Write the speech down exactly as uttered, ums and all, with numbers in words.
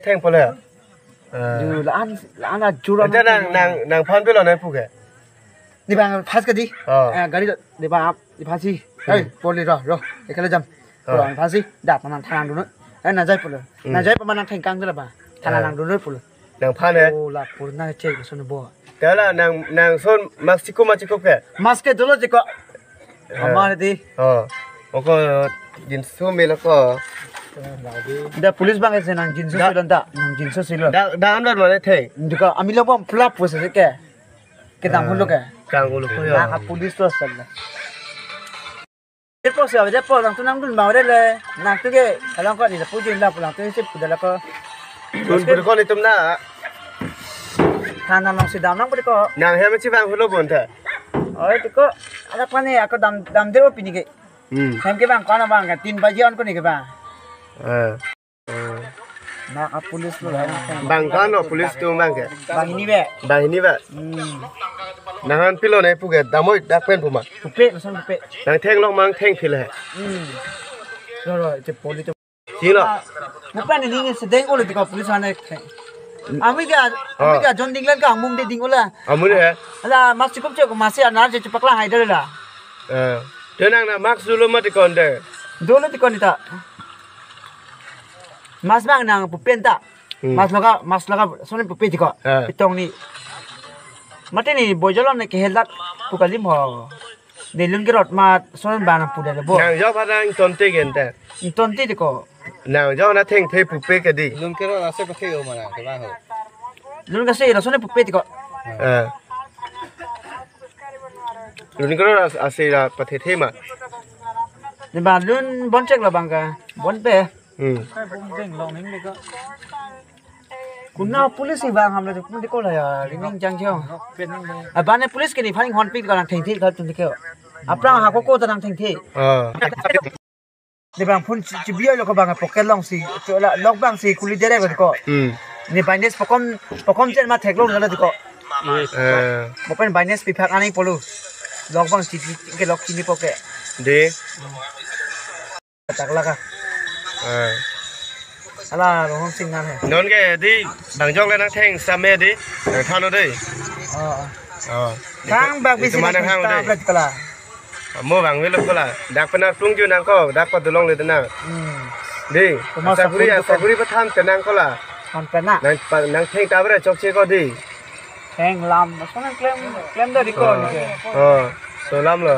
Thengpo le. Ah. Ju la-an, la-an ajur. Ante nang, nang, nangphan pilo nangpu ke? Di bang first ke di. Oh. Eh, gari di bang, di phan si. Hmm. Hei, poli ro, ro. Ekala jam. Oh. Poli phan si. Dak nang thanang dunnon. Eh, nang jai pulo. Hmm. Nang jai pa ma nang thengkang dela ba. Thanang, ah, nang dunnon pulo. Nangphan eh? Oh, la purna che, so ne bo. Tela nang, nangson mask chikop ma chikop ke? Mask ke dolo chikop. Eh. Amar di. Oh. Oko jinsu melo ko. Da police bang ese nang jinsu da, silon ta. Nang jinsu silon. Da, da amdar mane the. Duka ami lo bom flap pose ke. Kedam, ah, hulo ke. Kang hulo ko ya. Naka police lo sel. Depo se, depo nangtum nangdun bang le. Nangtum ke, along ko ni la pujin la pulang tu si pudala ko. Dun pur ko ni tum na. Thanang nangsi dam nang pur ko. Nang hem chevang hulo bon ta. Oi, tu ko, ada pa ni, ako dam, dam de o pini ke. Hmm. Hem ke bang, ko na bang, tin baji on ko ni ke bang. Ah. Naka police lo, bang kan lo police atum bang ke? Banghini be. Banghini be. Hmm. Nangphan pilo nangpu ke, damoi dak pen pu ma? Pupe, lason pupe. Nang thenglok ma nang thengphil he? Hmm. Ro, ro, che police to. Silo. Pupe ni ni sedeng ole di ko police ane. Ami ke, ami ke jon dinglan ka amum de ding ola. Amum de he? Ala mask chikop che ko masi anar che chipaklang hai de la. Eh. Te nang na mask dolo ma tikon de. Dolo tikon ta. Mask bang nang pupen ta. Hmm. Mask laga, mask laga, son pupe tiko. Ah. Pitong ni. Mate ni bojolon ne kehelak pu kalim ho. Nelun kerot ma son bang nang puda le bo. Nang jo padang tonte gente. Tonte tiko. Nang jo na thengthe pupe ke di. Lun kerot ase pathe o mana ke bang ho. Lun kase ira son pupe tiko. Ah. Lun kerot as-, ase ira pathethe ma. Ni ba lun bon chek lo bang ka. Bon pe. Hmm. Kuna police si bang hamle tu pun dikol ya, ring ring jang jang. Abang ne police ke ni phaning hon pik ka nang thengthe ka tun dikol. Aphrang ha ko ko ta nang thengthe. Ah. Ni bang phone chi, chibi lo ko bang pocket long si, cho la lok bang si kuli dere ko ko. Hmm. Ni bang des pokom, pokom chen ma thek long la ko. Eh. Mo pen bang des piphak ani polo. Lok bang si ke lok chini poke. De. Tak laka. Ah. Ala rohon sing nan he. Non ke di, bang jok le nang theng sam he di, nang thano de. Oh. Oh. Thang bak bisi mana nang thang thang de. Tablet kala. Mo bang velo kala. Dak penar plung ju nang ko, dak pa dulong le nang. Hmm. Di, kuma asakuri, sakuri bukan. Asakuri pa tham tenang kala. Tham tenang. Nang pa, nang theng tabra chok che ko di. Theng lam, asal nang klem, klem dari ko ni ke. Oh, so lam lo.